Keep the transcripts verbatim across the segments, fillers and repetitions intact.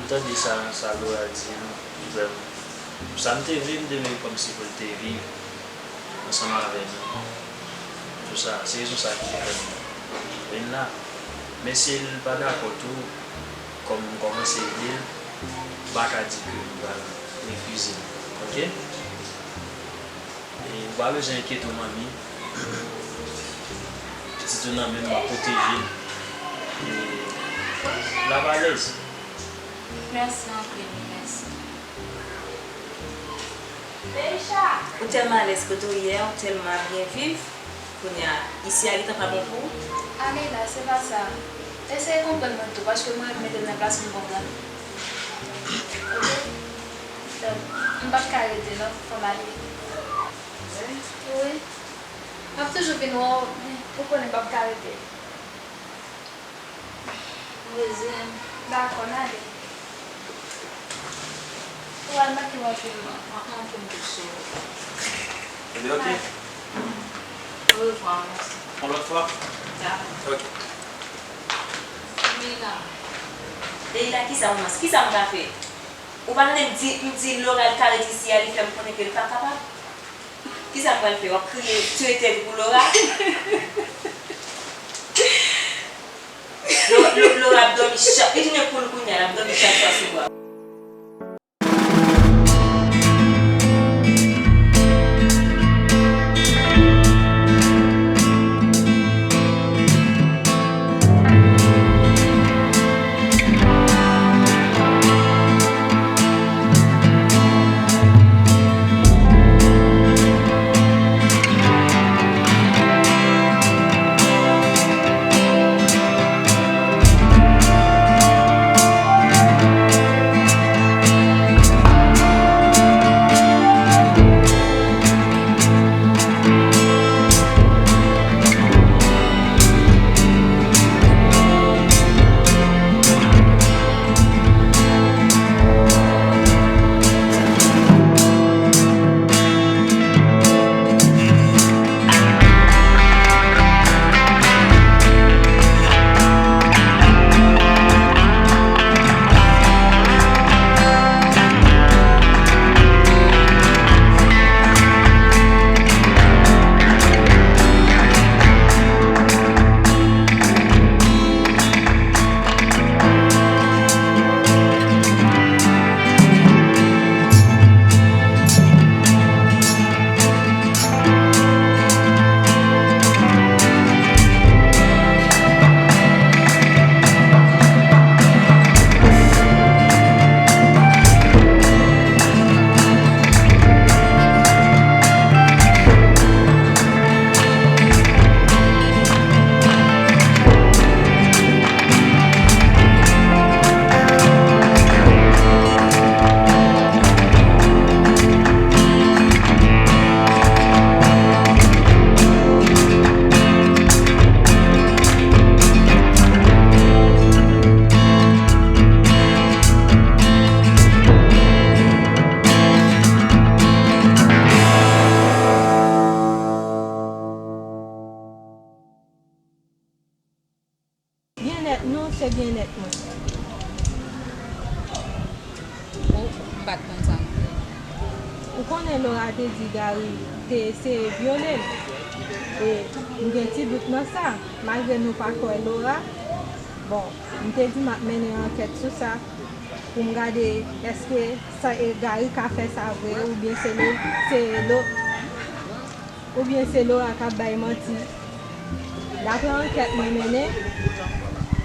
Tande sa, sa Laura di an, vrèman. Sa m te vle, m te vle kòmsi pou l te viv ansanm avè nou. Pou sa, se rezon sa ki te fè m vin la. Men si l pa dakò tou, kòm m kòmanse ede l, m pa ka di ke m pral refize l. Oke? E ou pa bezwen enkyete w, manmi. Pitit ou nan men m, m ap pwoteje l. E l ap alèz. Mèsi anpil, mèsi. Ou tèlman alèz kote w ye a, ou tèlman ap byen viv. Kounye a, isi a gentan pa bon pou ou? A Leila, se pa sa. Eseye konprann mwen tou, paske mwen menm mete m nan plas moun, konprann. Oke? Donk, m p ap ka rete non, fò m ale. Wi. M ap toujou vin wè w, men ou konnen m p ap ka rete. Mezanmi. Dakò, n ale. Ou al manke w anpil, non. Anfen, m tou sou. Ebyen, oke. Orevwa, mèsi. Yon lòt fwa? Dakò. Oke. Leila. Leila, kisa, manman? Kisa m ka fè? Ou pa tande m di, m di Laura l ka ret isi a, li fè m konnen ke l pa kapab. Kisa m pral fè? W ap kriye, tire tèt ou pou Laura? Lo- Lo- Laura ap dòmi chak, li tounen poul kounye a, l ap dòmi chak swa sou bra. Byennèt nou, se byennèt mwen. O, m pa t konn sa non plis. Ou konnen Laura te di Gary te eseye vyole l. E m gen ti dout nan sa, malgre nou pa kwè Laura. Bon, m te di m ap mennen ankèt sou sa pou m gade èske sa, e, Gary ka fè sa vre oubyen se Lo, se Lo, oubyen se Laura k ap bay manti. Daprè ankèt mwen mennen,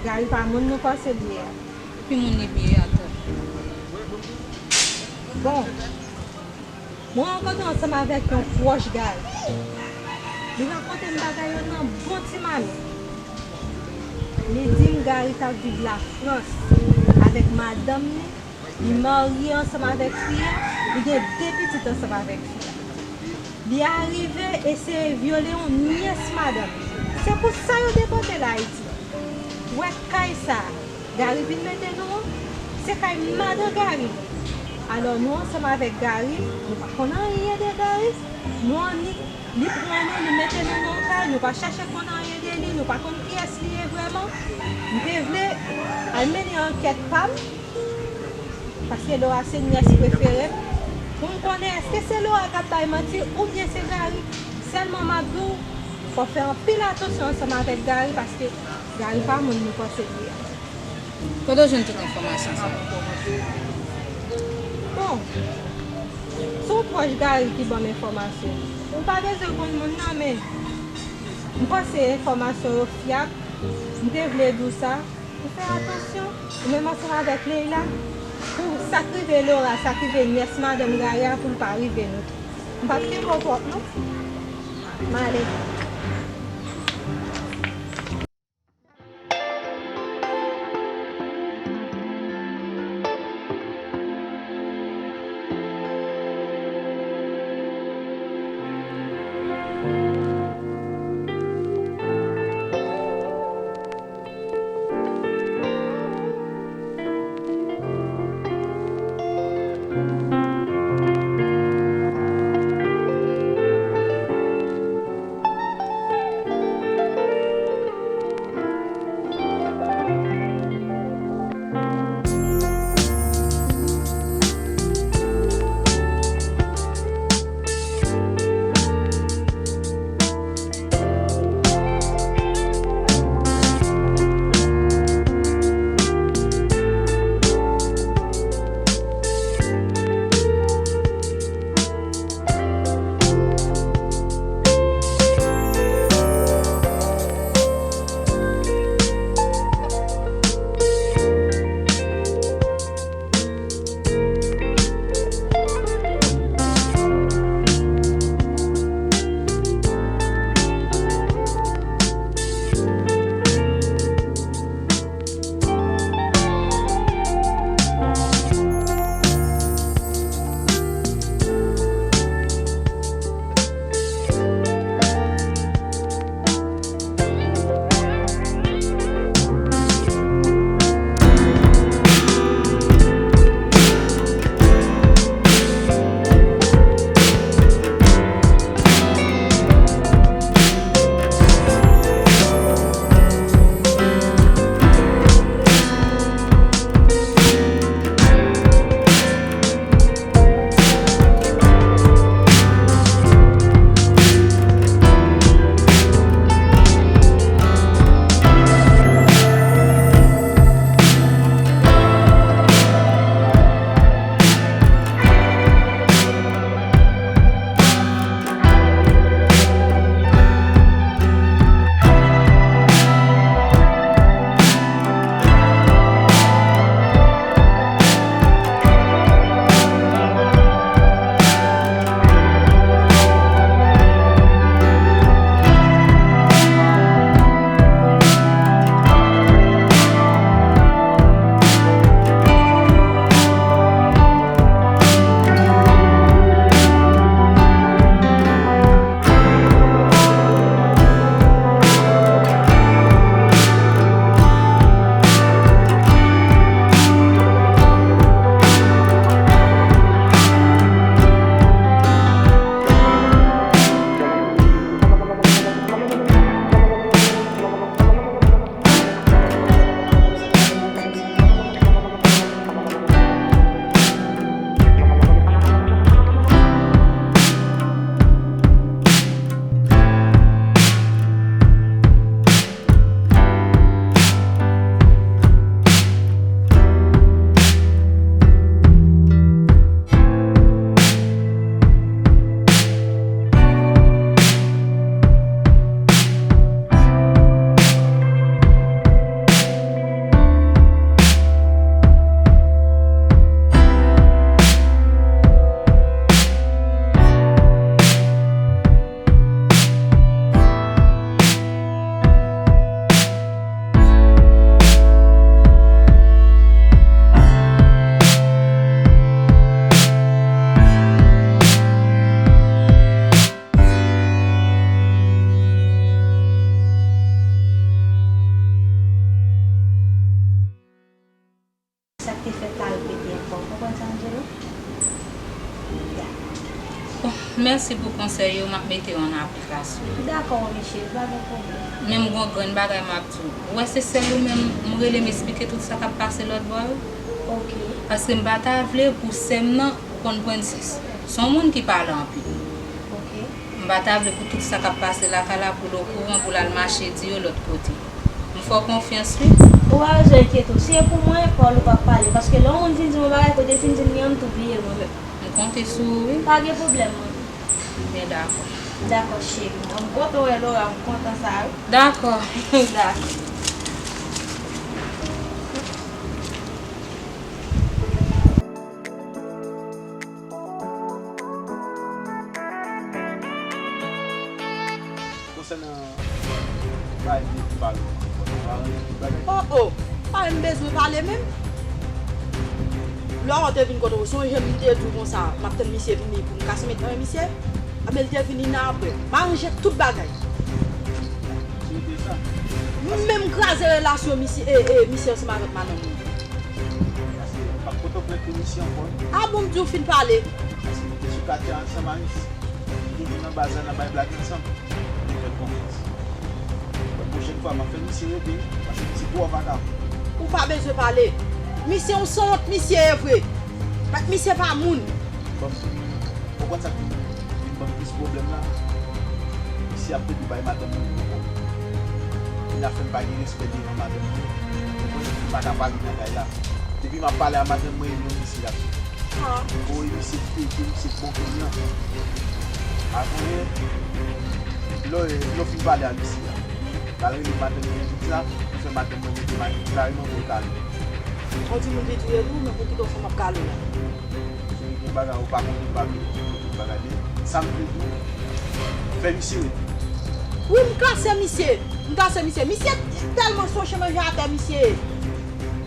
Gary pa moun nou panse l ye a. Ki moun li ye a tou? Bon, mwen rankontre ansanm avèk yon pwòch Gary. Li rakonte m bagay yo nan bon ti mamit. Li di m Gary t ap viv Lafrans avèk madanm li. Li marye ansanm avèk fi a, li gen de pitit ansanm avèk fi a. Li arive eseye vyole yon nyès madanm li. Se pou sa yo depòte l Ayiti. Ou wè kay sa a, Gary vin mete nou an, se kay madan Gary li ye. Alò, nou ansanm avèk Gary, nou pa konn anyen de Gary. Nou annik, li pran nou, li mete nou nan yon kay, nou pa chèche konn anyen de li, nou pa konn kiyès li ye vrèman. M te vle al mennen ankèt pa m, Paske Laura se nyès prefere m. Pou m konnen èske se Laura k ap bay manti oubyen se Gary. Sèlman m ap di w, fò w fè anpil atansyon ansanm avèk Gary paske Gary pa moun nou panse l ye a. Kote w jwenn tout enfòmasyon sa yo? Bon, se yon pwòch Gary ki ban m enfòmasyon. Ou pa bezwen konn moun nan, men m panse enfòmasyon yo fyab. M te vle di w sa. Ou fè atansyon, ou menm ansanm avèk Leila, pou sa k rive Laura, sa k rive nyès madanm Gary a, pou l pa rive nou tou. M p ap kenbe w twòp non. M ale. Sa k te fèt la repete ankò. Ou konprann sa m di w? Ya. Bon, mèsi pou konsèy yo, m ap mete yo an aplikasyon. Dakò, Michel, pa gen pwoblèm. Men m gon grenn bagay m ap di w. Ou wè se sèl ou menm, m rele m esplike tout sa k ap pase lòt bò yo. Ok. Paske m pa ta vle pou sè m nan, ou konn Prensès, se yon moun ki pale anpil. Ok. M pa ta vle pou tout sa k ap pase lakay la, pou l okouran, pou l al mache di yo lòt kote. M fè w konfyans, wi. Ou pa bezwen enkyete w. Si e pou mwen, Paul ou p ap pale. Paske lè yon moun fin di m yon bagay, kote l fin di m li an, m tou bliye mwen menm. M konte sou ou, wi. Pa gen pwoblèm, manmi. Byen, dakò. Dakò, cheri. Mwen, m kontan wè Laura, m kontan sa, wi. Dakò. Dakò. Konsènan bagay m te di pale w, ou pa ranje tout bagay? O, o, pa menm bezwen pale menm. Lò w te vin kote w, sonje m te di w konsa, m ap tann misye vini pou m kase met nan men misye. Anben, l te vini nan apre. M aranje tout bagay. Sou de sa. M menm kraze relasyon misye, e, e, misye ansanm avèk madanm mwen. Paske m p ap pote w plent pou misye ankò. A bon, m di w fin pale. Paske nou te sou katye a ansanm, Anis. Nou te vin nan baz la, n ap bay blag ansanm. Li fè m konfyans. Bon, pwochèn fwa, m ap fè misye rete, paske misye twò vakabon. Ou pa bezwen pale. Misye yon sanwont misye ye vre. Bat misye pa moun. Bon, ou konn sa k vin, vin ban m plis pwoblèm la? Misye ap plede bay madanm mwen gwo kòb. Li ap fè m pa gen respè devan madanm mwen. Ou konprann? M pa ka pale nan kay la. Depi m ap pale a madanm mwen, e non misye l ap site. Ah. O, e misye pete, misye bon kliyan. Avan yè, lè, lè w fin pale a misye a, l al rele madanm mwen Judith la, pou fè madanm mwen mete mayo kareman pou l kale. Ou di moun vin touye li, ou menm pou kite w fanm ap kale w la. Cheri, gen bagay ou pa konnen, m pa vle di tout bagay, men sa m vle di w, fè misye rete. Wi, m kase misye. M kase misye. Misye tèlman sonje manje atè misye ye.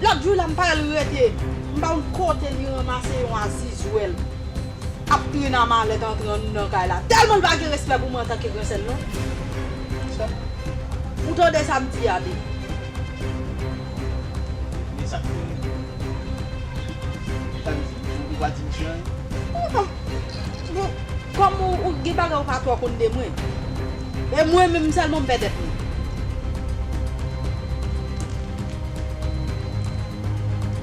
Lòt jou la, m pa wè l rete. M pa konn kote li ranmase yon azizwèl. Ap trennen a malèt antre anndan kay la. Tèlman l pa gen respè pou mwen antanke gran sè l non. Sa? Ou tande sa m di a, Deni? Men sa k fè. Sa vle di, ou pa di misye anyen? Bon, kòm ou, ou gen bagay ou pa twò konn de mwen. E mwen menm sèlman m pè tèt mwen.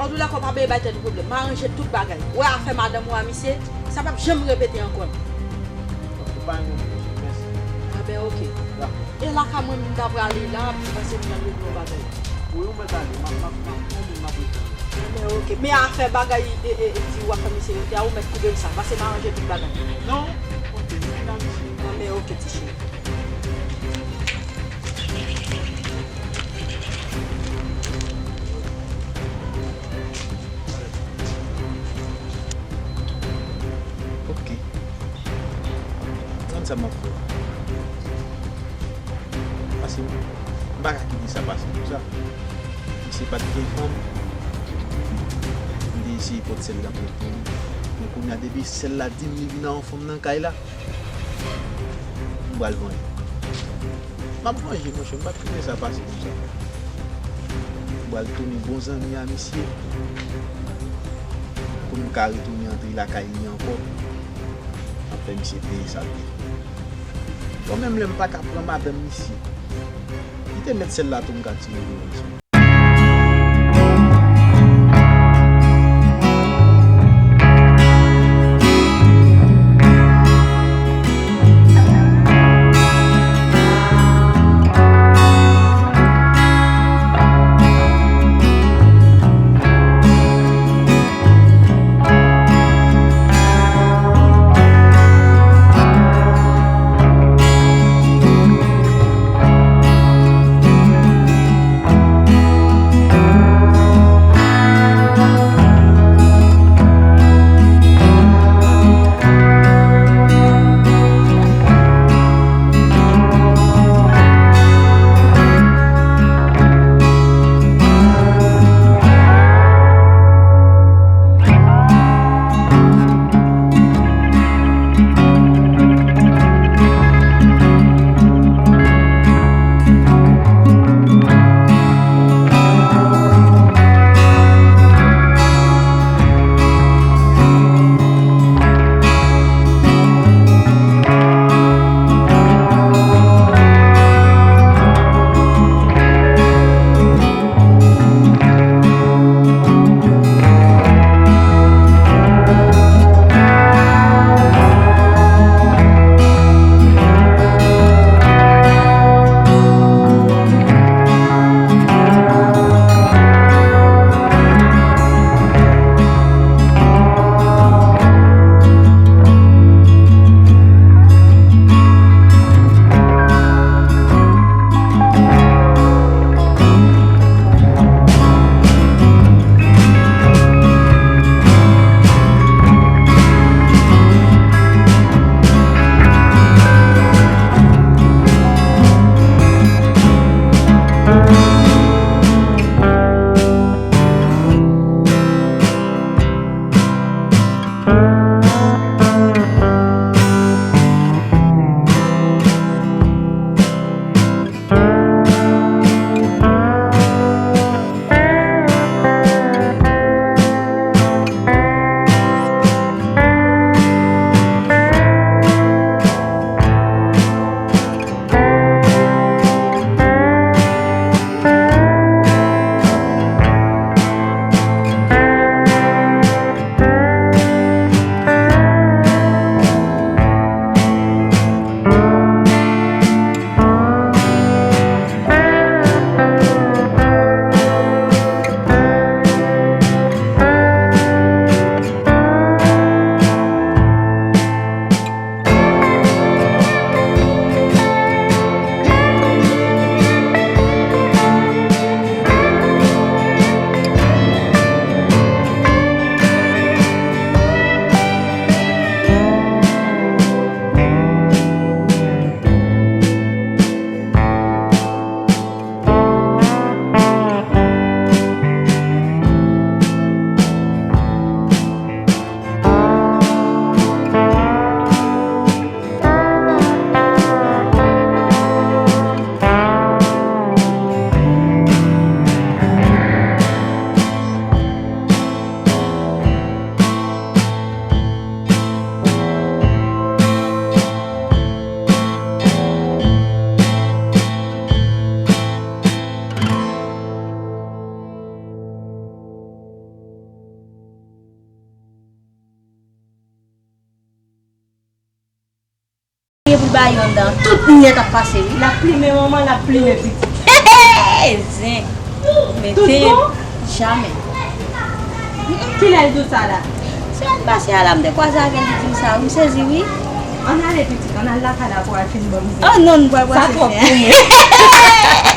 Antoulèka, ou pa bezwen bay tèt ou pwoblèm. M aranje tout bagay. Ou wè afè madanm ou a misye, sa p ap janm repete ankò. Ou pa yon mèsi. Anben, oke. Dakò. E lakay mwen, m ta prale la, paske m nan regle yon bagay. Wi, ou mèt ale, m ap, m ap, m ap, m ap ret la. Anben, oke. Men afè bagay, e, e, e, di w ap fè misye rete a, ou mèt koupe m sa, paske m aranje tout bagay. Non, oke, m vin a misye. Anben, oke, ti cheri. Ok. Konn sa m ap fè. Paske m pa ka kite sa pase konsa. Misye pa t gen fanm. M te eseye pot sèl la pou li. Men kounye a, depi sèl la di m li vin a yon fanm nan kay la, m pral vanje. M ap vanje, monchè, m pa t kite sa pase konsa. M pral tounen bon zanmi a misye. Pou m ka retounen antre lakay li ankò. M ap fè misye peye sa l te fè. Bon, menm lè m pa ka pran madanm misye, li te mèt sèl la tou m ka tire l sou. Gen pou bay yon dan, tout nèt ap pase wi. L ap plimen manman, l ap plimen pitit. Zen. Tout bon? Jamè. Kilè l di w sa la? Se Annbasya la m te kwaze avè l, li di m sa wi, m sezi wi. Ann ale pitit, ann al lakay la pou al fin ban m zen. Oh non, m pral pran se zen. Sa twòp pou mwen.